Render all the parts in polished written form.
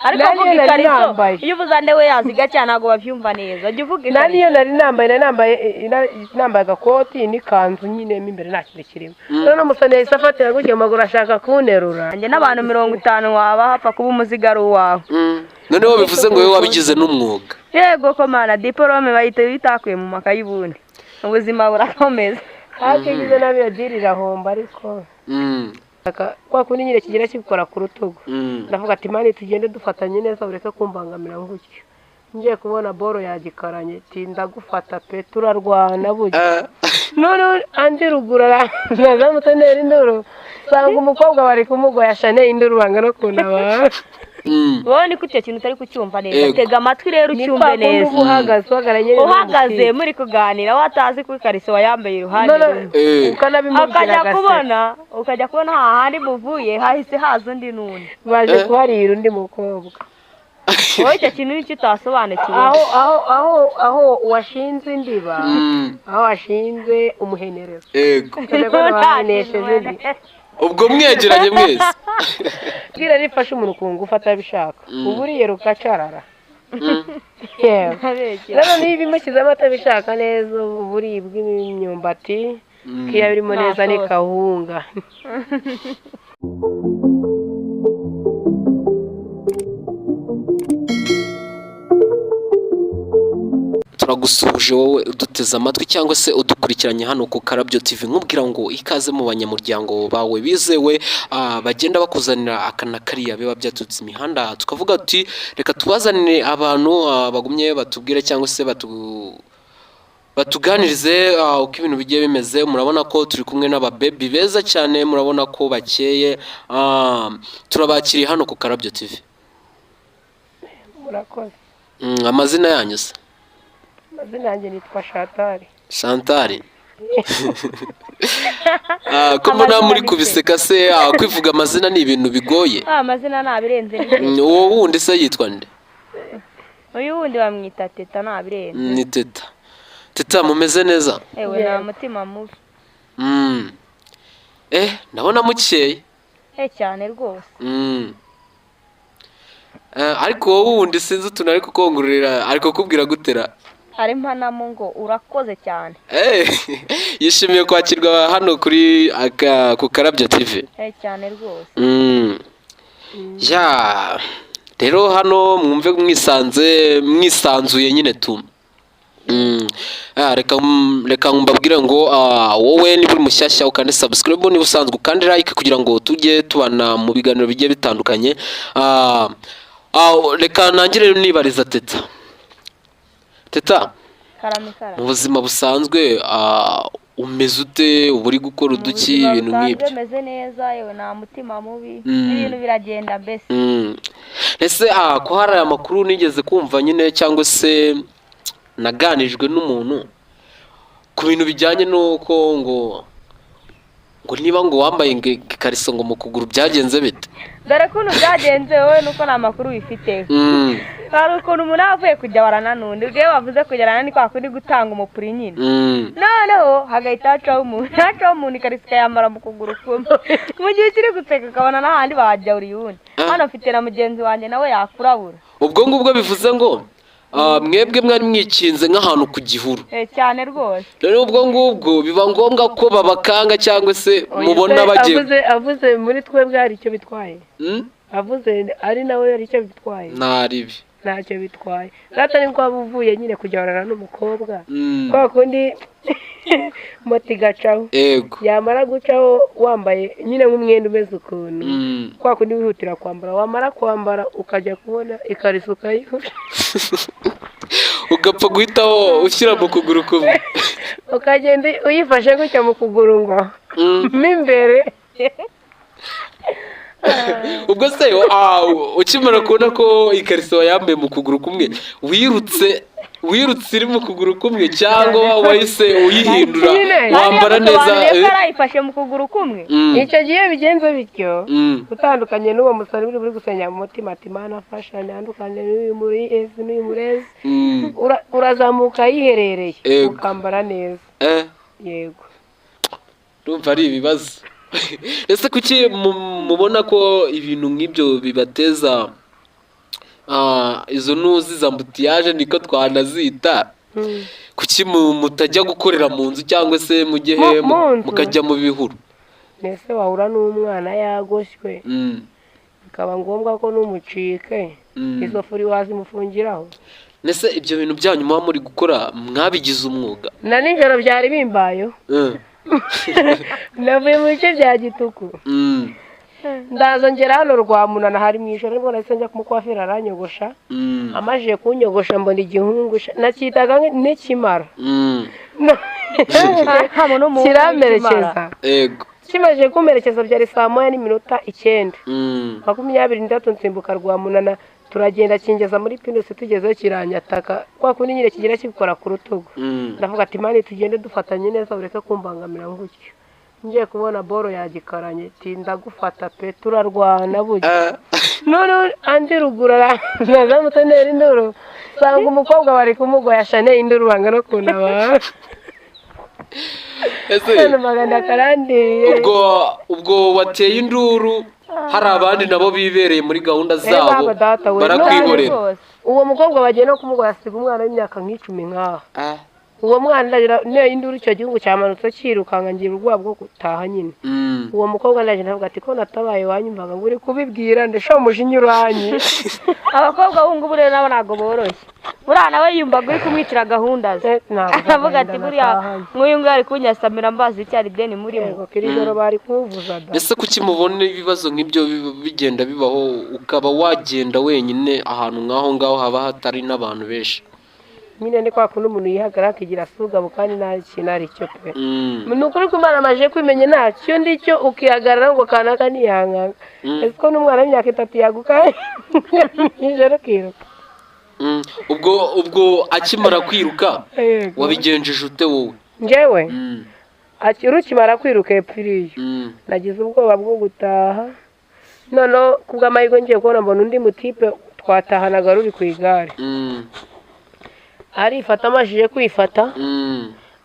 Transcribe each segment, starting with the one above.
Ariko Nari vuga nari ikariso. nambaye. Iyo uvuze ande we yaziga cyane, ntabwo babyumva neza. Jya uvuga Nari ikariso. Iyo nari nambaye, nari nambaye agakoti n'ikanzu nyine, mo imbere nta kintu kirimo. None umusani yahise afatira gutya mu maguru, ashaka kunterura. Njye n'abantu 50 waba hapfa kuba umuzigo ari uwawe. Noneho bivuze ngo wowe wabigize n'umwuga. Yego ko mana, diporome bahita bitakuye mu makayi, ubundi ubuzima burakomeza. Ariko iyo ugize nabi iyo deal irahomba, ariko kwa kundi nyine kigira kibikora ku rutugu. Ndavuga ati: "Mani, tugende dufatanye neza, ureke kumbangamira gutyo." Ngiye kubona boro yagikaranye, ati: "Ndagufata pe!" Turarwana burya. None andi ruguru arazamutse, ntera induru, nsanga umukobwa bari kumugoya shane, induru banga no kuntabara. Wowe niko icyo kintu utari kucyumva neza. Yego. Tega amatwi rero Ni ucyumve kwa kundi neza. uba uhagaze, uhagararanye nyine. Uhagaze muri kuganira, watazi ko ikariso wayambaye iruhande None rumwe. ukanabimubwira Ukajya agaseka. kubona, ukajya kubona hahandi muvuye hahise haza undi n'undi. Baje kuharira undi mukobwa. Wowe icyo kintu nicyo utasobanukiwe. Aho washinze indiba, aho washinze umuhenerezo. Dore ko bahenesheje undi. Ubwo mwegeranye mwese. Bwira rifashe umuntu ku ngufu atabishaka, uba uriye rukacarara. Yewe. Ntabegera. Rero niba imushyizemo atabishaka neza, uburibwe bw'imyumbati kiya birimo Nta neza ni sauce. kawunga. Turagusuhuje wowe uduteze amatwi cyangwa se udukurikiranye hano ku Karabyo TV, nkubwira ngo ikaze mu banyamuryango bawe bizewe, bagenda bakuzanira aka na kariya biba byaturutse imihanda. Tukavuga tuti reka tubazanire abantu, bagumye batubwire cyangwa se batuganirize uko ibintu bigiye bimeze. Murabona ko turi kumwe n'ababebi beza cyane, murabona ko bakeye. Turabakiriye hano ku Karabyo TV. Murakoze. Amazina yanyu se? Amazina yanjye nitwa Shatari. Chantal. Ko mbona Amazina muri ni kubiseka se, kwivuga amazina ni ibintu bigoye? Ah, amazina ntabirenze ni Uwo wundi se yitwa nde? Uyu wundi bamwita Teta, ntabirenze. Ni Teta. Teta, mumeze neza? Ewe, nta mutima mubi. Ndabona mukeye. Eh, cyane rwose. Ariko wowe wundi sinzi utuntu ari kukongorera, ari kukubwira gutera. Hari mpanamo ngo urakoze cyane. Yishimiye kwakirwa hano kuri aka ku Karabyo TV. Eh, cyane rwose. Ya rero hano mwumve mwisanze, mwisanzuye nyine tu. Reka mbabwire ngo wowe niba uri mushyashya ukande subscribe, niba usanzwe ukande like, kugira ngo tujye tubana mu biganiro bigiye bitandukanye. Reka ntangire nibariza Teta. Teta, Karame, karame. mu buzima busanzwe umeze ute? Uba uri gukora Mu uduki, buzima ibintu busanzwe nk'ibyo? meze neza, yewe, nta mutima mubi. Ibintu biragenda mbese. Ese ko hari aya makuru nigeze kumva nyine, cyangwa se naganijwe n'umuntu ku bintu bijyanye n'uko ngo niba ngo wambaye ngo ikariso ngo mu kuguru, byagenze bite? Dore ukuntu byagenze, wowe nuko nta makuru wifiteho. Hari ukuntu umuntu aba avuye kujya barana n'undi. Ubwo iyo bavuze kugerana ni kwa kundi gutanga umupuri nyine. Noneho hagahita hacaho umuntu, ikariso ikayambara mu kuguru kumwe. Mu gihe ukiri guseka, ukabona n'ahandi bahajya uri wundi. Hano mfite na mugenzi wanjye, nawe yakurabura. Ubwo ngubwo bivuze ngo mwebwe mwari mwikinze nk'ahantu ku gihuru. Eh, cyane rwose. Rero ubwo ngubwo biba ngombwa ko babakanga cyangwa se mubona bagiye Avuze muri twebwe hari icyo bitwaye? Avuze ari nawe hari icyo bitwaye? Nta ribi. Ntacyo bitwaye rata, ni waba uvuye nyine kujya n'umukobwa, kwa kundi moto igacaho. Yamara gucaho wambaye nyine nk'umwenda umeze ukuntu, kwa kundi wihutira kwambara, wamara kwambara ukajya kubona ikariso ukayibura. Ugapfa guhitaho ushyira mu kuguru kumwe. Ukagenda uyifashe gutya mu kuguru ngo mo imbere. Ubwo se ukimara kubona ko ikariso wayambaye mu kuguru kumwe, wirutse iri mu kuguru kumwe cyangwa wahise uyihindura Nyine. wambara neza? Yasobanuye ko arayifashe mu kuguru kumwe. Icyo gihe bigenze bityo, utandukanye n'uwo musore uri gusenya mu mutima ati: "Mana afasha ntandukanye n'uyu muri ezi n'uyu murezi." Urazamuka yiherereye, ukambara neza. Yego. Ndumva ari ibibazo. Ese kuki mubona ko ibintu nk'ibyo bibateza izo ntuzi za embouteillage niko twanazita, kuki mutajya gukorera mu nzu cyangwa se mujye he, Mu nzu? mukajya mu bihuru? Mbese wahura n'umwana yagoshywe, bikaba ngombwa ko n'umucike, izo furi wazimufungiraho? Nese ibyo bintu byanyu muba muri gukora mwabigize umwuga? Na nijoro byari bimbayeho. Navuye mu bice bya Gituku, ndaza ngera hano Rwamunana, hari mu ijoro, nibwo nahise njya kumukwafira aranyogosha. Amajije kunyogosha mbona igihungu nacyitaga n'ikimara. Nta muntu w'umuhungu. Kiramperekeza. Kimaze kumperekeza byari saa 1:09 23, nsimbuka Rwamunana turagenda, kingeza muri Pinusi, tugezeyo kiranyataka kwa kundi nyine kigira kibikora ku rutugu. Ndavuga ati: "Mani, tugende dufatanye neza, ureke kumbangamira gutyo." Ngiye kubona boro yagikaranye, ati: "Ndagufata pe!" Turarwana burya. None andi ruguru arazamutse ntera induru, nsanga umukobwa bari kumugoya shane, induru banga no kuntabara. Ese none magana karandiriye. Ubwo wateye induru hari abandi nabo bibereye muri gahunda zabo, baba data we, barakwihorera. Rwose. Uwo mukobwa bagiye no kumugoya, asiga umwana w'imyaka nk'icumi nk'aha. Uwo mwana ndagira niyo induru, icyo gihugu cyamanutse cyirukanka, ngira ubwoba bwo gutaha nyine. Uwo mukobwa ndaje ndavuga ati: "Ko natabaye wanyumvaga ngo uri kubibwira?" Ndesha umujinya uranye. Abakobwa b'ubu ngubu rero nabo ntabwo boroshye. Buriya nawe yumvaga uri kumwicira gahunda ze. Ntabwo aravuga ati agahinda buriya natahanye. Nk'uyu nguyu ari kunyasamira mbazi icyo ari deni murimo. Yego, kiri joro bari kuwuvuza da. Ese kuki mubona ibibazo nk'ibyo bigenda bibaho, ukaba wagenda wenyine ahantu nk'aho ngaho haba hatari n'abantu benshi? Nyine ni kwa kundi umuntu yihagarara akigira asugabo kandi nta kintu ari cyo pe. Ni ukuri ko Imana amaze kwimenya ntacyo ndi cyo, ukihagarara ngo kanaka ntiyankanga. Ese ko n'umwana w'imyaka 3 yaguka nijoro ukiruka? Ubwo akimara kwiruka, Yego. wabigenjeje ute wowe? Njyewe rukimara kwiruka hepfo iriya, nagize ubwoba bwo gutaha. Noneho kubw'amahirwe ngiye kubona mbona undi mutipe twatahanaga ruri ku igare, arifata, amajije kwifata,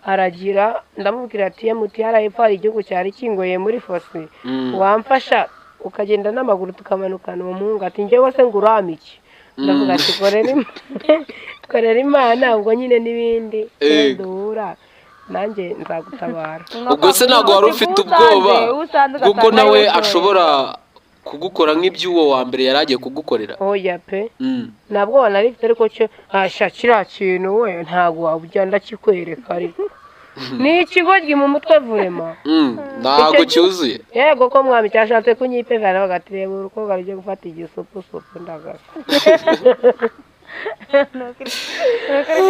aragira ndamubwira ati: "Muti hariya hepfo hari igihugu cyari kingoye muri fosi, wamfasha ukagenda n'amaguru tukamanukana?" Uwo muhungu ati: "Njyewe se ngo urampe iki?" Ndavuga ati: "Korera Imana, ubwo nyine n'ibindi duhura nanjye nzagutabara." Ubwo se ntabwo wari ufite ubwoba bw'uko nawe ashobora kugukora nk'iby'uwo wa mbere yari agiye kugukorera? Oya pe. Ntabwo nari mfite, ariko cyo asha kiriya kintu we ntabwo wabujya, ndakikwereka, ariko ni ikigoryi mu mutwe vurema. Ntabwo cyuzuye. Yego ko mwami cyashatse kunyipevera, bagati: "Reba urukobwa rugiye gufata igisupusupu ndagasa." Nukuri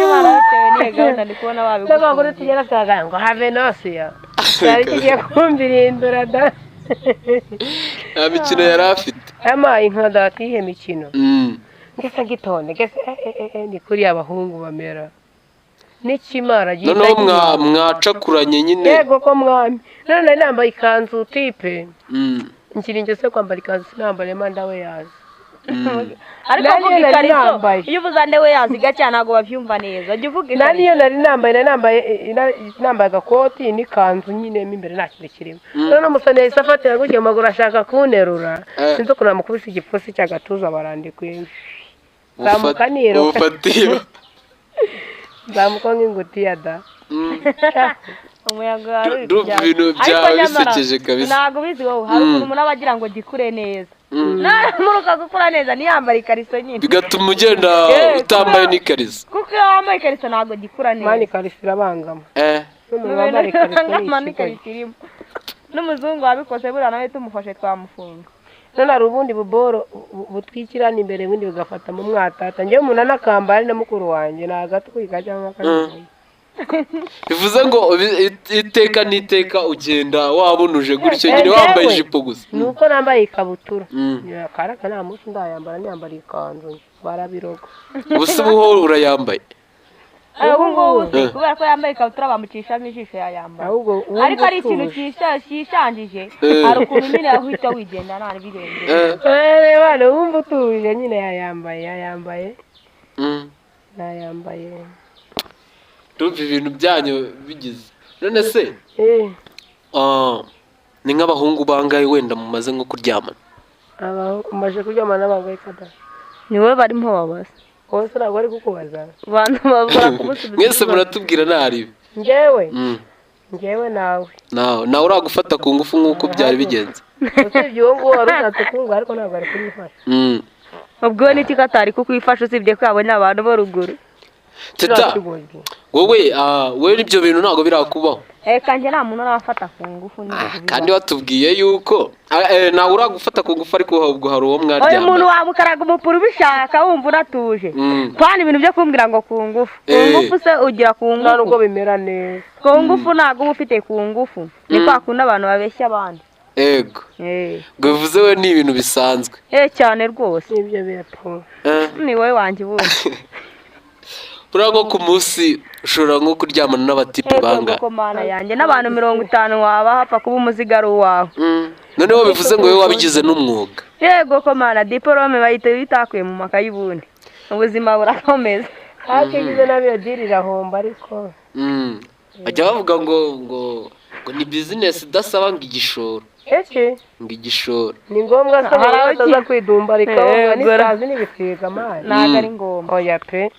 Imana, bitewe n'iyo gahunda ndi kubona Cyangwa kuri wabigufungiye. Tugera tukaganira ngo have nosiya cyari kigiye kumbirindura da. Nta mikino yari afite. Yampaye inka data, iyihe mikino? Ngese ngitonde ngese ni kuriya abahungu bamera n'ikimara gihita Noneho mwacakuranye nyine. Yego ko mwami, none nari nambaye ikanzu tipe, ngira ingeso yo kwambara ikanzu, sinambaremo ndawe yazi. Ariko Nari uvuga nari ikariso. nambaye. Iyo uvuze ande we yaziga cyane ntabwo babyumva neza, jya uvuga Nari ikariso. iyo nari nambaye agakoti n'ikanzu nyine mo imbere nta kintu kirimo. None umusani yahise afatira gutya mu maguru ashaka kunterura. Sinzi ukuntu namukubise igipfunsi cy'agatuza, barandikuye zamuka niruka. Ubufatiro. Zamuka nk'ingutiya da. Umuyaga wari uri Ndumva kujyana. ibintu Ariko byawe nyamara, bisekeje kabisa. Ntabwo ubizi wowe, hari ukuntu umuntu aba agira ngo gikure neza, naramuruka gukura neza ntiyambare ikariso nyine. Bigatuma ugenda utambaye n'ikariso. Kuko iyo wambaye ikariso ntabwo gikura neza. Mani, ikariso irabangama. N'umuntu wambaye ikariso ni Ngama ikigoryi. N'ikariso irimo n'umuzungu wabikoze, buriya nawe tumufashe twamufunga. None hari ubundi buboro butwikirana imbere, ubundi bugafata mu mwatata. Njyewe umuntu anakambara ari na mukuru wanjye ni agatwika cyangwa akabibona. Bivuze ngo iteka n'iteka ugenda wabunuje gutyo nyine, wambaye ijipo gusa. Ni uko nambaye ikabutura. Karaka nta munsi ndayambara, niyambara ikanzu barabiroga. Ubu se ubu urayambaye? Ubu ngubu se kubera ko yambaye ikabutura bamucishamo ijisho, yayambara. Ahubwo wumva Ariko ari ikintu utuje. Cyishanjije, hari ukuntu nyine wahita wigenda nta birenze. Reba wumva utuje nyine, yayambaye yayambaye, nayambaye. Ndumva ibintu byanyu bigize none se, ni nk'abahungu bangahe wenda mumaze nko kuryamana? Umaze kuryamana n'abagore kada? Ni wowe barimo babaza. Wowe se ntabwo bari kukubaza? Abantu babura kumusubiza. Mwese muratubwira ntaribi. Njyewe? Mm. Njyewe nawe. Nawe uragufata ku ngufu nk'uko byari bigenze? Usibye uwo nguwo wari ushatse kunguha, ariko ntabwo ari kurifasha. Ubwo n'iki ko atari kukwifasha, usibye ko yabonye abantu bo ruguru? Teta, wowe wowe ibyo bintu ntabwo birakubaho? Reka, njye nta muntu urafata ku ngufu. Kandi watubwiye yuko ntawe uragufata ku ngufu, ariko ubwo hari uwo Uyu mwaryamanye. muntu wamukaraga umupira ubishaka, wumva unatuje. Kandi ibintu byo kumbwira ngo ku ngufu, ku ngufu se ugira ku Nta nubwo ngufu? bimera neza. Ku ngufu ntabwo uba ufite ku ngufu, ni kwa kundi abantu babeshya abandi. Ego. Ngo bivuze we ni ibintu bisanzwe? Eh, cyane rwose. N'ibyo birapfa. Ni wowe wanjye ubundi. Buriya nko ku munsi ushobora nko kuryamana n'abatipe bangahe? Koko Mana yanjye, n'abantu 50 waba hapfa kuba umuzigo ari uwawe. Noneho bivuze ngo wowe wabigize n'umwuga? Yego ko Mana, diporome bahita bitakuye mu makayi, ubundi ubuzima burakomeza. Ariko iyo ugize nabi iyo deal irahomba, ariko Bajya bavuga ngo ni business idasaba ngo igishoro. Iki? Ngo igishoro. Ni ngombwa se? Hari Umuntu aho ataza kwidumbarika Gora. n'isazi n'ibisiga mani. Ntabwo ari ngombwa. Oya pe.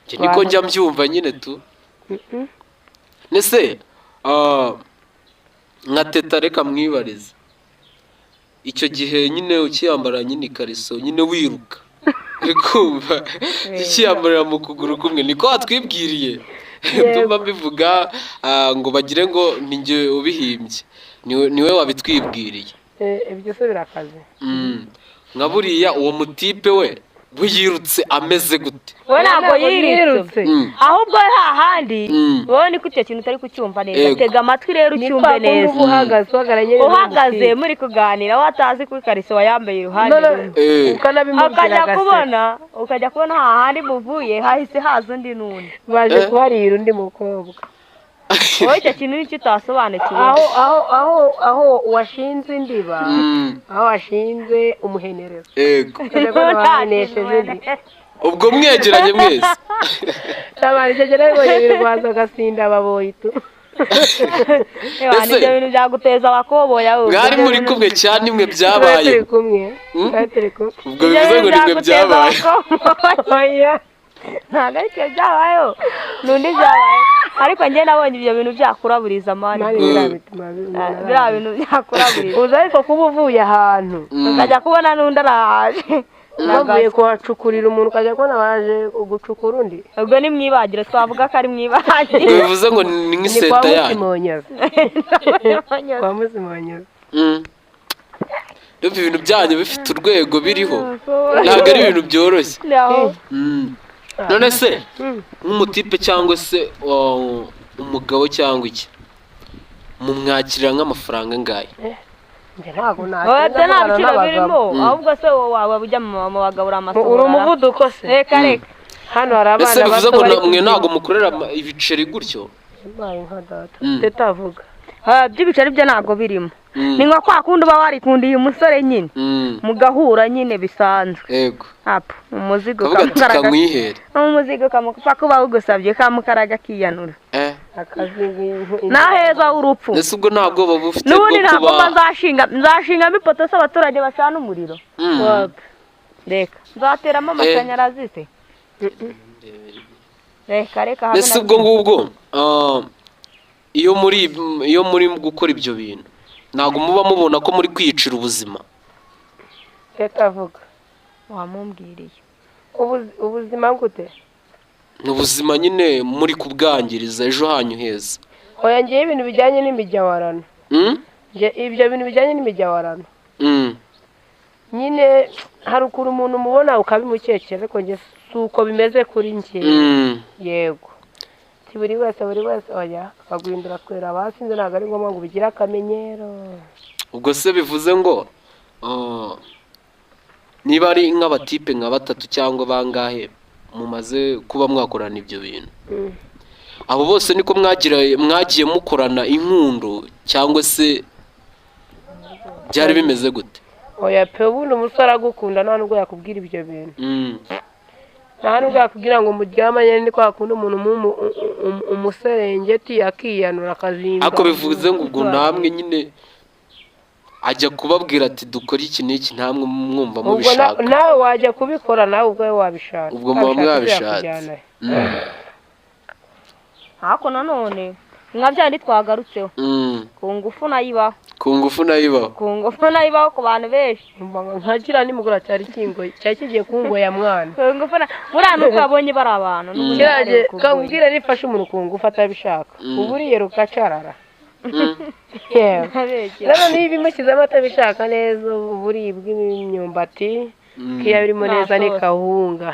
Njye niko njya mbyumva nyine tu. Nese nka Teta, reka mwibarize, icyo gihe nyine ukiyambara nyine ikariso nyine wiruka, uri kumva, ukiyambarira mu kuguru kumwe, niko watwibwiriye, ndumva mbivuga ngo bagire ngo ni njye ubihimbye, niwe wabitwibwiriye. Ibyo se birakaze. Nka buriya uwo mutipe we yirutse ameze gute? We ntabwo yiritse. Ahubwo hahandi wowe niko icyo kintu utari kucyumva neza. Yego. Tega amatwi rero Ni ucyumve kwa kundi neza. uba uhagaze, uhagararanye Uhagaze muri kuganira, we atazi ko ikariso wayambaye iruhande rumwe. Ukanabimubwira Ukajya agaseka. kubona, ukajya kubona hahandi muvuye hahise haza undi n'undi. Baje kuharira undi mukobwa. Wowe icyo kintu nicyo utasobanukiwe. Aho washinze indiba, aho washinze umuhenerezo, ukajya kubona bahenesheje undi. Ubwo mwegeranye mwese? Tabara, icyo gihe nabibonye birwaza agasinda baboyi tu. Ewa, Ese- nibyo bintu byaguteza abakoboyi ahubwo. Mwari muri kumwe cyane imwe Twari byabaye? turi kumwe. Twari turi kumwe. Ubwo bivuze ngo nimwe byabaye? Oya. Ntabwo ari twe byabayeho, n'undi byabaye, ariko njye nabonye ibyo bintu byakuraburiza mani. Mani, biriya bituma Biriya bintu byakuraburiza. Uza ariko kuba uvuye ahantu, Ukajya kubona n'undi arahaje. bavuye kuhacukurira umuntu, ukajya kubona baje gucukura undi. Ubwo ni mwibagiro, twavuga ko ari mwibagiro. Ubwo bivuze ngo ni Ni kwa nk'iseta yanyu? Muzimonyozi, kwa Muzimonyozi. Ndumva ibintu byanyu bifite urwego biriho, ntabwo ari ibintu byoroshye. Aho. None se nk'umutipe cyangwa se umugabo cyangwa iki, mumwakirira nk'amafaranga angahe? Njye ntabwo Oya, byo nta natinda biciro n'abagabo. birimo. Ahubwo se wowe waba ujya mu bagabo uri amasohora? Uri umuvuduko se? Reka reka. Hano hari Ese abana bivuze bato ngo bari mwe kubyina. ntabwo mukorera ibiceri gutyo? Yabaye nka data. Teta avuga. Ah, by'ibiceri byo ntabwo birimo. Ni nka kwa kundi uba warikundiye umusore nyine, mugahura nyine bisanzwe. Apo umuzigo Kavuga ati kamukaraga, kamwihere. umuzigo kamupfa kuba ugusabye kamukaraga akiyanura. Akazinga impu. Naheza urupfu. Ese ubwo nta bwoba bufite N'ubundi bwo ntabwo kuba mba nzashingamo ipoto se abaturage bacana umuriro? Reka, nzateramo amashanyarazi se? Reka reka, habe Ese na ubwo ngubwo iyo muri gukora ibyo bintu, ntabwo muba mubona ko muri kwiyicira ubuzima? Teta avuga. Wamumbwiriye. Ubuzima gute? Ni ubuzima nyine muri kubwangiriza ejo hanyu heza. Oya, ngewe ibintu bijyanye n'imijyawarano, Nge ibyo bintu bijyanye n'imijyawarano, nyine hari ukuntu umuntu umubona ukabimukekera, ariko njye si uko bimeze kuri njye. Yego, si buri wese, buri wese oya, akaguhindura twera abasinze, ntabwo ari ngombwa ngo ubigire akamenyero. Ubwo se bivuze ngo niba ari nk'abatipe nka batatu cyangwa bangahe mumaze kuba mwakorana ibyo bintu, abo bose niko mwagira mwagiye mukorana inkundo, cyangwa se byari bimeze gute? Oya pe, ubundi umusore agukunda nta nubwo yakubwira ibyo bintu. Nta nubwo yakubwira ngo muryamanye. Ni kwa kundi umuntu umuserengeti akiyanura akazimba. Ariko bivuze ngo ubwo namwe nyine Ajya kubabwira ati dukore iki n'iki, ntamwe mwumva Ubwo mubishaka. Nawe wajya kubikora, nawe ubwawe wabishatse. Ubwo muba Wabishatse mwabishatse. yakujyana he? Ariko nanone nka byandi twagarutseho, ku ngufu nayo ibaho. Ku ngufu nayo ibaho. Ku ngufu nayo ibaho ku bantu benshi. Umva ngo nka kiriya nimugoroba cyari kingoye, cyari kigiye kungoya mwana. Ku ngufu na buriya nuko yabonye bari abantu n'ubundi Kiriya bari kugoya. Kakubwira rifashe umuntu ku ngufu atabishaka, uba uriye rukacarara. Yewe. Ntabegera. Rero niba imushyizemo atabishaka neza, uburibwe bw'imyumbati kiya birimo Nta neza ni sosi. kawunga.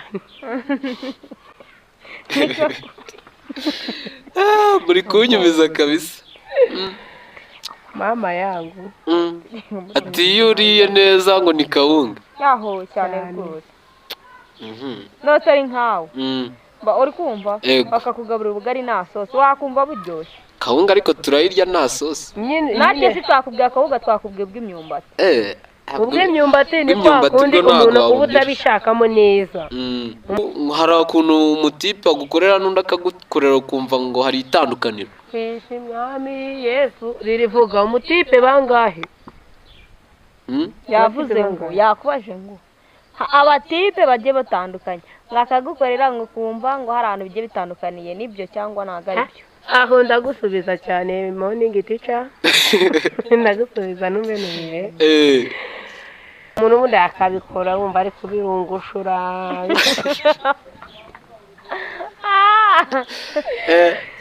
Ah, muri kunyumiza kabisa. Mama yangu. Ati iyo uriye neza ngo ni kawunga. Yaho cyane. Cyane. Rwose nose ari nkawe, ba uri kumva, Yego. bakakugaburira ubugari nta sosi, wakumva buryoshye? Kawunga ariko turayirya nta sosi. Nyine. Natwe Nyine. si twakubwiye akawunga, twakubwiye ubw'imyumbati. Ubw'imyumbati ni kwa Ubw'imyumbati kundi bwo ntabwo umuntu uba wabugira. utabishakamo neza. Hari ukuntu umutipe agukorera n'undi akagukorera ukumva ngo hari itandukaniro. Kwisha Mwami Yesu ririvuga umutipe bangahe? Yavuze Abatipe ngo bangahe? Yakubaje ngo abatipe bagiye batandukanye, ngo akagukorera ngo ukumva ngo hari ahantu bigiye bitandukaniye, nibyo cyangwa ntabwo ari byo? Aho ndagusubiza cyane, morning teacher, ndagusubiza ntumenuye. Umuntu ubundi akabikora wumva ari kubirungushura.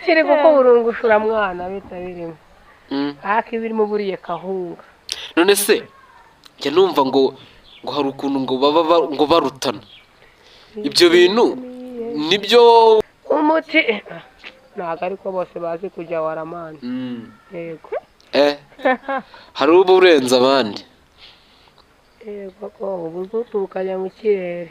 Kiri kuko burungushura mwana bita birimo, ariko ibirimo buriye kahunga. None se njya numva ngo hari ukuntu ngo baba ngo barutana, ibyo bintu nibyo? Umuti ntabwo ariko bose bazi kujya waramani. Yego. Hari uba urenze abandi. Yego ko ubuzutu bukajya mu kirere.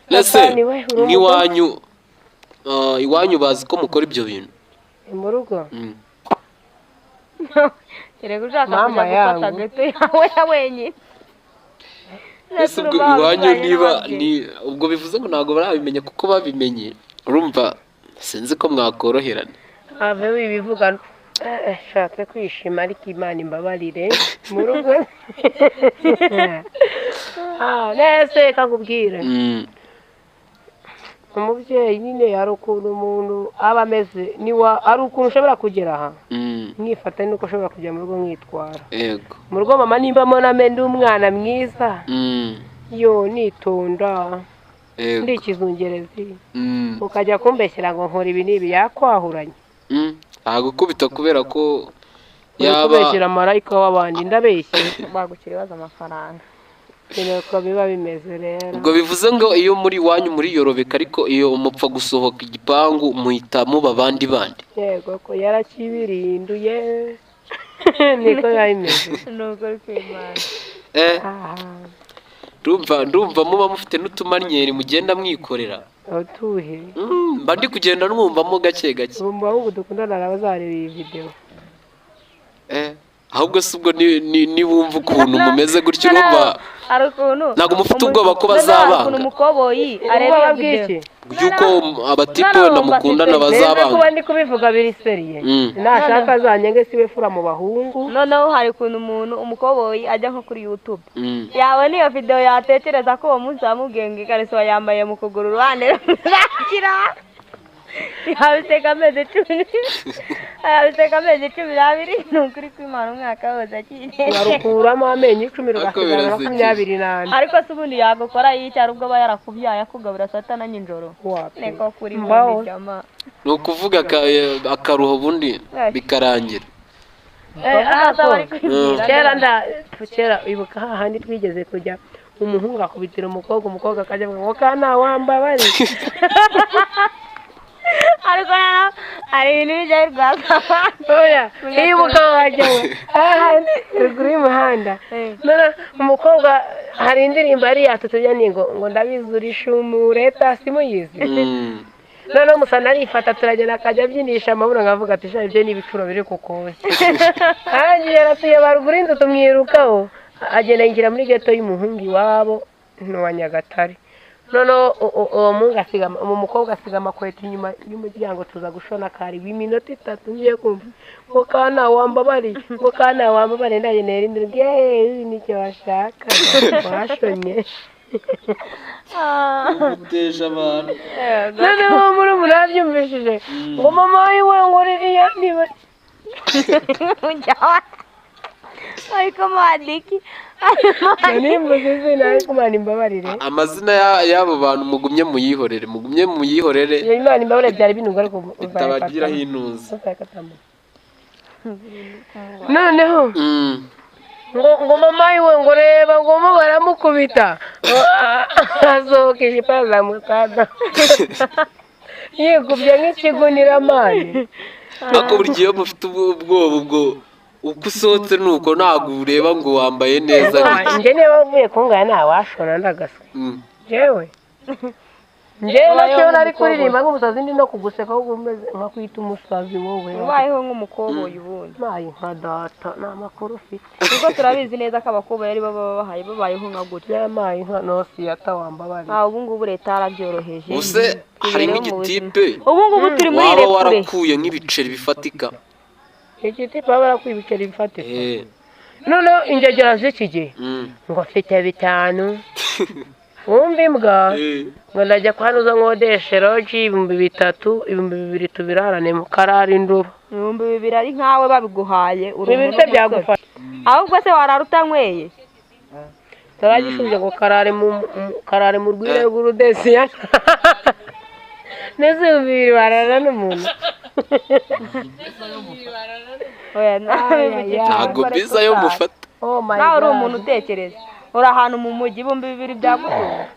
Ese Satani we, uri nk'iwanyu, iwanyu bazi ko mukora ibyo bintu? Ni mu rugo. Kereka ushaka Mama kujya gufata yangu. gato yawe ya wenyine. Ese ubwo iwanyu niba ni ubwo bivuze ngo ntabwo barabimenya, kuko babimenye urumva sinzi ko mwakoroherana. Ave wibivuga. Shatse kwishima ariko Imana imbabarire mu rugo. Ah, nese kakubwire, umubyeyi nyine hari ukuntu umuntu aba ameze, niwa hari ukuntu ushobora kugera aha mwifata nuko ushobora kujya mu rugo mwitwara. Mu rugo mama nimba mbona ndi umwana mwiza, yo nitonda, ndi ikizungerezi, ukajya kumbeshyira ngo nkora ibi n'ibi, yakwahuranye. Ntagukubita kubera ko Uri yaba kubeshyira marayika w'abandi, ndabeshye? Bagukira ibibazo amafaranga. Nuko biba bimeze rero. Ubwo bivuze ngo iyo muri iwanyu muri yorobeka, ariko iyo mupfa gusohoka igipangu muhita muba abandi bandi. Yego ko yarakibirinduye, niko biba bimeze. Ni ukuri kw'Imana. Aha. Ndumva muba mufite n'utumanyeri mugenda mwikorera. Utuhe? Mba ndi kugenda nwumvamo gake gake. Ubu bahungu dukundana nabo bazareba iyi videwo. Ahubwo si ubwo niwumva ukuntu mumeze gutyo urumva Hari ukuntu ntabwo mufite ubwoba ko Noneho hari bazabanga? ukuntu umukoboyi areba Ubwoba iyo video. bw'iki? Yuko abatipe Noneho wenda wumva mukundana afite- Rero bazabanga. kuba ndi kubivuga biri sérieux. Nashaka azanyenge siwe fura mu bahungu. Noneho hari ukuntu umuntu umukoboyi ajya nko kuri YouTube, yabona iyo video, yatekereza ko uwo munsi wamubwiye ngo ikariso yambaye mu kuguru uruhande ruzakira, yabiseka amezi 10, yabiseka amezi 12, ni ukuri kw'Imana, umwaka wose akiri. Barukuramo amenyo 10, Ariko rugasigara birasekeje. 24. Ariko se ubundi yagukora yicyara ubwo aba yarakubyaye akugabura saa tanu nijoro? Wapi. Niko kuri Mbaho. bundi jama. Ni ukuvuga akaruho ubundi bikarangira. Aho bari kwibwira. Kera ibuka hahandi twigeze kujya, umuhungu akubitira umukobwa, umukobwa akajya avuga ngo kana wambabari. Ariko noneho hari ibintu bijya birwaza. Oya, ibuka wajya we hahandi ruguru y'umuhanda. None umukobwa hari indirimbo yari yatutse ni ngo ndabizi urishumure simuyizi. Noneho umusana arifata turagenda akajya abyinisha amabuno, nkavuga ati sha ibyo ni ibicuro biri kukoshya. Arangije aratuyobora ruguru y'inzu tumwirukaho, agenda yinjira muri geto y'umuhungu iwabo ni uwa Nyagatare. Noneho uwo muhungu asiga, uwo mukobwa asiga amakweto inyuma y'umuryango, tuza gushona kari iminota 3. Ngiye kumva ngo kana wambabariye, ngo kana wambabariye, ndaje nera indi ngewe nicyo bashaka washonye. Uteje abantu. Noneho muri umuntu yabyumvishije ngo mama wiwe ngo ririya niba Ariko mwandiki. Nimbuze izina, ariko Imana imbabarire. Amazina y'abo bantu mugumye muyihorere, mugumye muyihorere. Iyo Imana imbabarire byari binunga, ariko bitabagiraho intuza. Uzayakatamo. Noneho ngo mama wiwe ngo reba ngo mo baramukubita, asohoka ijipo azamutada yikubye nk'ikigunira mani. Ariko buri gihe iyo mufite ubwoba ubwo uko usohotse nuko ntabwo ureba ngo wambaye neza. Njye niba uvuye kungaya ntawashona ndagaswe. Njyewe nacyo nari kuririmba nk'umusazi, ndi no kuguseka ahubwo umeze nka kwita umusazi wowe. Ubayeho nk'umukoboyi ubundi. Mayi nka data nta makuru ufite. Kuko turabizi neza ko abakoboyi ari bo baba bahaye babayeho nka gutya. Yamaye nka nosi yatawambabari. Ah, ubu ngubu leta yarabyoroheje. Use hari nk'igitipe. Ubu ngubu turi muri waba rekure. Warakuye nk'ibiceri bifatika. Igitipe baba barakuye ibiceri bifatika. Noneho ingegera z'iki gihe ngo mfite 5. Wumva imbwa ngo ndajya kwanuza nkodeshe roji 3000, 2000 tubirarane mu karara induba. 2000 ari nkawe babiguhaye uri Bibiri se byagufasha. Ahubwo se warara utanyweye? Taragishubije ngo karare mu karare mu rwire rw'urudesiya. Nese 2000 barara n'umuntu. Oya ntabwo biza yo mufata. Oh my God. Nawe uri umuntu utekereza. Uri ahantu mu mujyi 2000 byagutunga.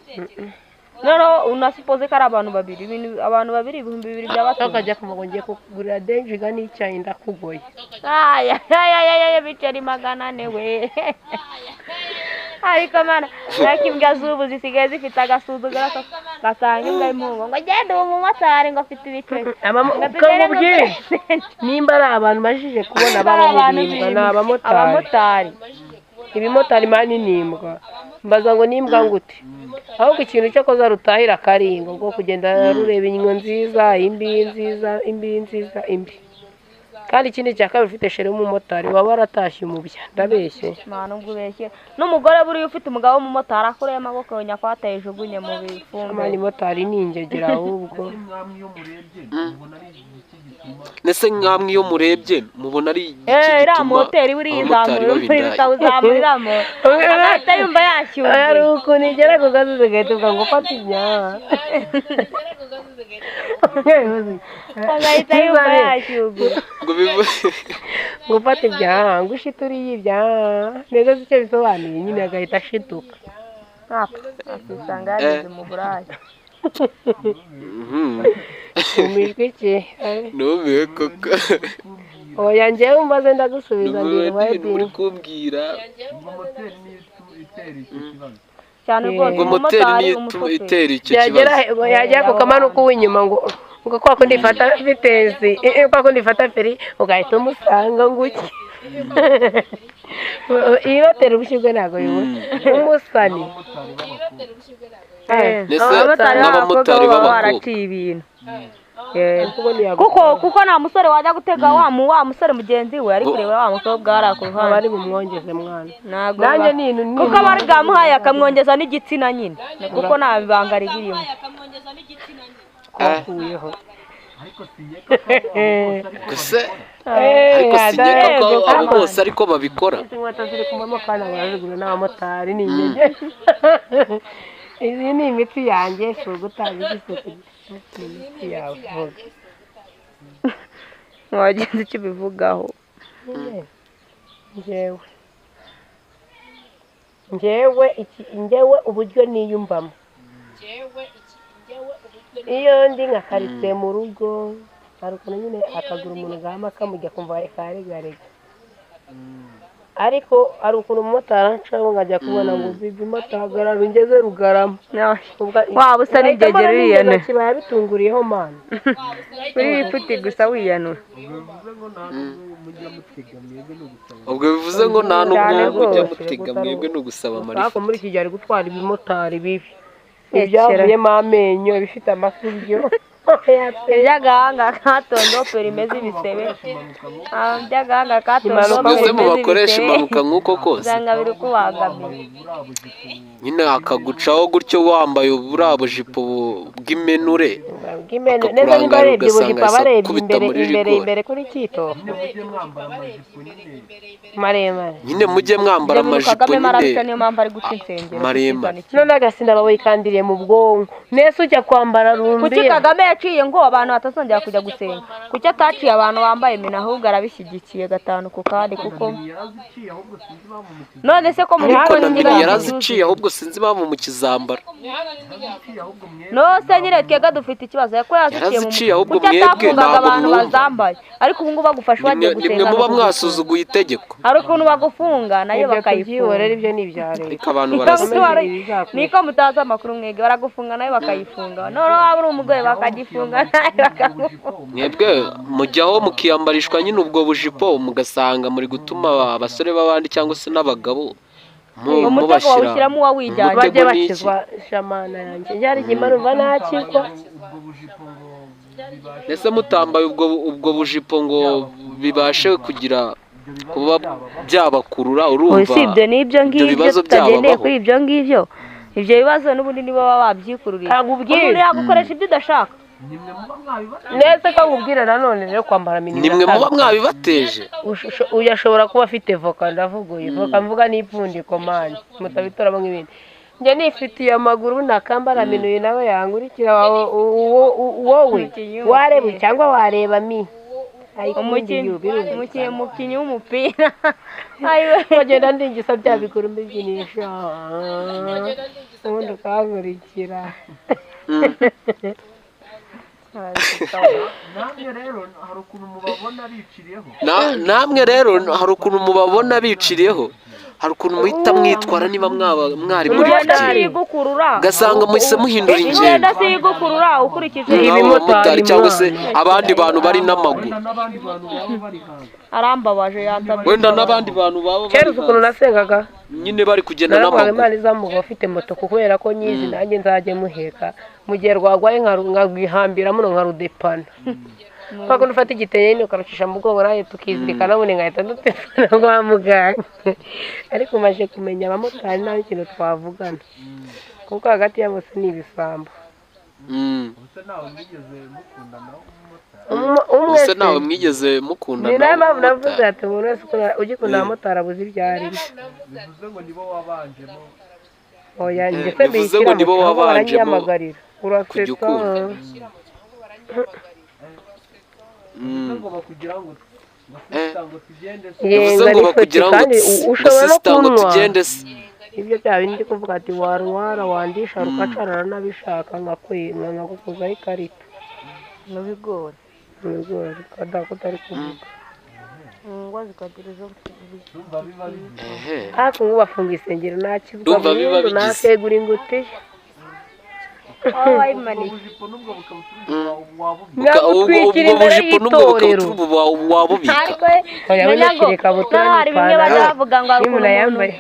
Noneho unasupoze ko ari abantu babiri, ibintu abantu babiri 2000 byabatunga. Akajya kuvuga ngiye kugurira denjiga n'icyayi ndakugoye. Aya aya aya biceri 400 we. Ariko mana ariko imbwa z'ubu zisigaye zifite agasuzuguro gasanga imbwa y'impungu ngo genda uwo mumotari ngo afite ibiceri. Kamubwire nimba ari abantu bajije kubona babamubimbwa ni abamotari. Abamotari. Ibimotari mani nimbwa. Mbaza ngo nimbwa ngute. Ahubwo ikintu cyo koza rutahira karingo bwo kugenda rureba inyo nziza, imbi nziza, imbi nziza, imbi. Kandi ikindi cya kabiri ufite shere w'umumotari waba waratashye umubya ndabeshye. Mana ubwo ubeshye n'umugore buriya ufite umugabo w'umumotari akureye amaboko nyakwata yijugunye mu bifumbi. Amani motari ni ingegera ahubwo. Nese nkamwe iyo murebye mubona ari iki iriya moteri buriya izamura ikawuzamura agahita yumva yashyuye. Hari ukuntu igera ku gasozi ugahita uvuga ngo fata inyama. Agahita yumva yashyuye. Ngo ufate ibyaha ngo ushite uriye ibyaha neza si icyo bisobanuye nyine agahita ashituka. Akisanga yageze mu buraya. Umijwi iki? Numiwe koko. Oya njyewe umaze ndagusubiza ngira ubaye uri kumbwira. Cyane rwose ngo moteri niyo itera icyo kibazo. Yagera ku kamanuka w'inyuma ngo ngo kwa kundi ifata vitesi, kwa kundi ifata feri ugahita umusanga nguki. Ibatera ubushyuhe ntabwo bibura. Umusani. Abamotari n'abamotari b'abakobwa baraciye ibintu. Kuko nta musore wajya gutega wa musore mugenzi we ari kureba wa mukobwa ari ku ruhande. Abari bumwongeze mwana. Nanjye ni kuko abari bwamuhaye akamwongeza n'igitsina nyine. Kuko nta bibanga ririmo. Kuyeho. Ariko sinyeka ko abo bose ariko babikora. Inkweto ziri kumamo kandi abazigura n'abamotari ni ingege. Izi ni imitsi yanjye si ugutanga igisuku. Imitsi yawe vuga. Wagenze icyo ubivugaho. Njyewe uburyo niyumvamo. Iyo ndi nka karitsiye mu rugo hari ukuntu nyine akagura umuntu gahama kamujya kumva karegarega. Ariko hari ukuntu umumotari ancaho nkajya kubona ngo bibi motahagarara ungeze Rugarama. Waba usa n'ingegera uriyanura. Kibaya bitunguriyeho mana. Uri ifuti gusa wiyanura. Ubwo bivuze ngo nta nubwo mujya mutega mwebwe ni ugusaba amarifuti. Muri iki gihe ari gutwara ibimotari bibi. Ibyavuyemo amenyo, ibifite amasubyo. Iby'agahanga katondope rimeze ibisebe. Iby'agahanga katondope Mwese rimeze mubakoresha ibisebe. impanuka nk'uko kose. Usanga biri kubangamiye. Nyine akagucaho gutyo wambaye buriya bujipo bw'imenure, Bw'imene neza, niba akakurangara arebye ugasanga ubujipo aba ahise arebye akubita imbere muri imbere rigore. Imbere kuri kito maremare. Nyine mujye mwambara Ibyo bintu amajipo Kagame nyine marabica, niyo mpamvu ari guca insengero. Maremare. None agasinda bawikandiriye mu bwonko nese ujya kwambara Kuki rumbiya. Kagame yaciye ngo abantu batazongera kujya gusenga? Kuki ataciye abantu bambaye imena? Ahubwo arabishyigikiye gatanu ku kandi, kuko none se ko muri Ariko kubona na mini nyine yaraziciye, ahubwo sinzi impamvu mukizambara. Nose nyine twebwe dufite ikibazo ko yaziciye mu Yaraziciye, ahubwo kuki mwebwe atafungaga ntabwo abantu mwumva. bazambaye? Ariko ubu ngubu bagufashe wagiye Nimwe gusenga muba no kugufunga. mwasuzuguye itegeko. Hari ukuntu bagufunga nayo Ibyo tubyihorere, bakayifunga. ibyo ni ibya leta. Ariko abantu baraseka. Niko mutazi amakuru mwebwe. Baragufunga nayo bakayifunga, noneho waba uri umugore bakagifunga nayo bakagufunga. Mwebwe mujyaho mukiyambarishwa nyine ubwo bujipo, mugasanga muri gutuma abasore b'abandi cyangwa se n'abagabo Umutego mubashyira wawushyiramo uwawijyanye. umutego Bajye ni iki? bakizwa shamana yanjye ryari igihe marumva nakikwa. Ese mutambaye ubwo bujipo ngo bibashe kugira kuba byabakurura, urumva Usibye n'ibyo ngibyo, bibazo tutagendeye byababaho. kuri ibyo ngibyo, ibyo bibazo n'ubundi nibo baba babyikururiye. Ntabwo ubwira. Umuntu yagukoresha ibyo udashaka. Nese ko nkubwira nanone rero, kwambara mini Nimwe muba mwabibateje. Uyu ashobora kuba afite voka, ndavuguye voka mvuga n'ipfundiko mani mutabitoramo nk'ibindi. Njye nifitiye amaguru, nakambara minuye nawe yangurikira wowe wareba cyangwa wareba mi. Umukinnyi, umukinnyi w'umupira. Ayiwe. Bagenda ndingisa bya biguru mbibyinisha, ubundi ukankurikira. Namwe rero hari ukuntu mubabona biciriyeho. Namwe rero hari ukuntu mubabona biciriyeho, hari ukuntu muhita mwitwara niba mwaba mwari muri Imyenda kubyina, si igukurura. ugasanga muhise muhindura ingendo. Imyenda si igukurura ukurikije. Nk'abo bamotari cyangwa se mwana. abandi bantu bari n'amaguru. Wenda n'abandi bantu baba bari hanze. Arambabaje, yansabye. Wenda n'abandi bantu baba Kera bari uzi ukuntu hanze, nasengaga? Nyine bari kugenda Naravugaga n'amaguru. Imana izamuga ufite moto, kubera ko nyizi nanjye nzajye muheka mu gihe rwagwaye, nkarwihambira muno nkarudepana, kwa kundi ufata igitenge nyine ukarucisha mu mugongo, nanjye tukizirika nabundi ngahita dutefana kwa muganga. Ariko maje kumenya abamotari nta n'ikintu twavugana, kuko hagati yabo se ni ibisambo. Ubuse nawe mwigeze mukundana w'umumotari? Umwe Ubuse se nawe mwigeze mukundana Ni nayo mpamvu navuze w'umumotari? ati umuntu wese ugikunda abamotari abuze ibyo arimo. Bivuze ngo nibo wabanjemo? Oya, njye se Bivuze ngo mbishyira nibo mu cyangwa wabanjemo baranyihamagarira kujya urasetsa. ukunda. Bivuze ngo bakugira ngo ngo sister, ngo tugende se. Bivuze Yenga ngo ni foti bakugira ngo kandi ngo ushobora no sister, ngo kunywa tugende se. Ibyo bya bindi kuvuga ati warwara wandisha rukacarara n'abishaka nkagukuzaho ikarita. Mu bigori. Mu bigori kadako utari kuvuga. Ngo zikagira izo. Ndumva biba bigize. Ehe. Ariko ngubu bafunga isengero nakizwa Ndumva biba burundu, bigize. nakegura ingutiya. Aho wayimanitse. Ubujipo n'ubwo bukabutura wabubika. Ubwo Nkagutwikira ubwo imbere bujipo n'ubwo y'itorero. bukabutura wabubika. Ariko Oya, menya ngo wenda ikabutura naho hari bimwe n'ipantaro. bajya bavuga ngo hari Iyo ukuntu umuntu umuntu ayambaye.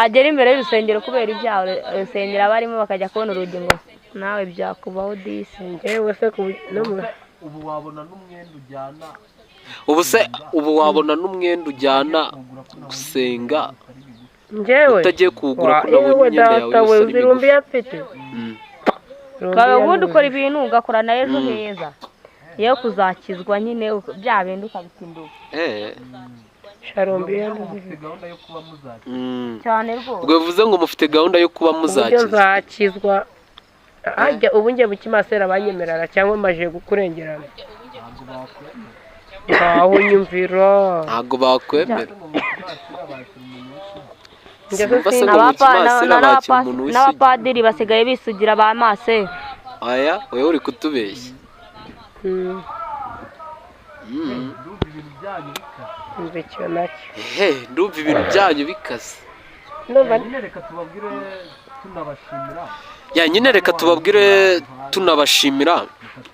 agera imbere y'urusengero kubera ibyaha urusengero aba arimo, bakajya kubona urugi ngo nawe byakubaho disi. Njyewe se no mu Ubu wabona n'umwenda ujyana Ubu se ubu wabona n'umwenda ujyana gusenga Njyewe utagiye kuwugura, ko nabonye yewe imyenda yawe data we, yose ari uzi migufi? rumbiya mfite. Ukaba ubundi ukora ibintu ugakora na ejo heza yo kuzakizwa nyine, bya bindi ukabitinduka. Sharumbiya. Mufite gahunda yo kuba muzakira? Cyane rwose. Ubwo bivuze ngo mufite gahunda yo kuba Uburyo muzakizwa. nzakizwa hajya ubu njye bukimasera banyemerera cyangwa maje kurengerana Ntabwo bakwemera. Ngaho nyumvira. Ntabwo bakwemera. Ngo mu kimasira bakira umuntu w'isugi. Njye Sinumva se se ngo mu kimasera bakira umuntu w'isugi. N'abapadiri basigaye bisugira ba mase. Aya, wowe uri kutubeshya. Ndumva ibintu byanyu bikaze. Umva icyo nacyo. Ehe, ndumva ibintu byanyu bikaze. Ndumva. Nyine reka tubabwire tunabashimira. Ya, nyine reka tubabwire tunabashimira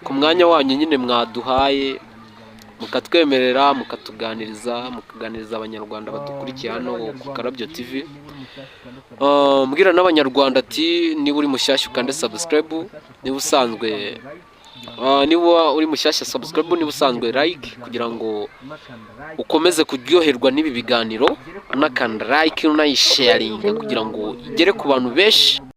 ku mwanya wanyu nyine mwaduhaye, mukatwemerera, mukatuganiriza, mukaganiriza abanyarwanda badukurikiye hano ku Karabyo TV. Mbwira n'Abanyarwanda ati niba uri mushyashya ukande subscribe, niba usanzwe, niba uri mushyashya subscribe, niba usanzwe like, kugira ngo ukomeze kuryoherwa n'ibi biganiro. Unakanda like, unayisharinga kugira ngo igere ku bantu benshi.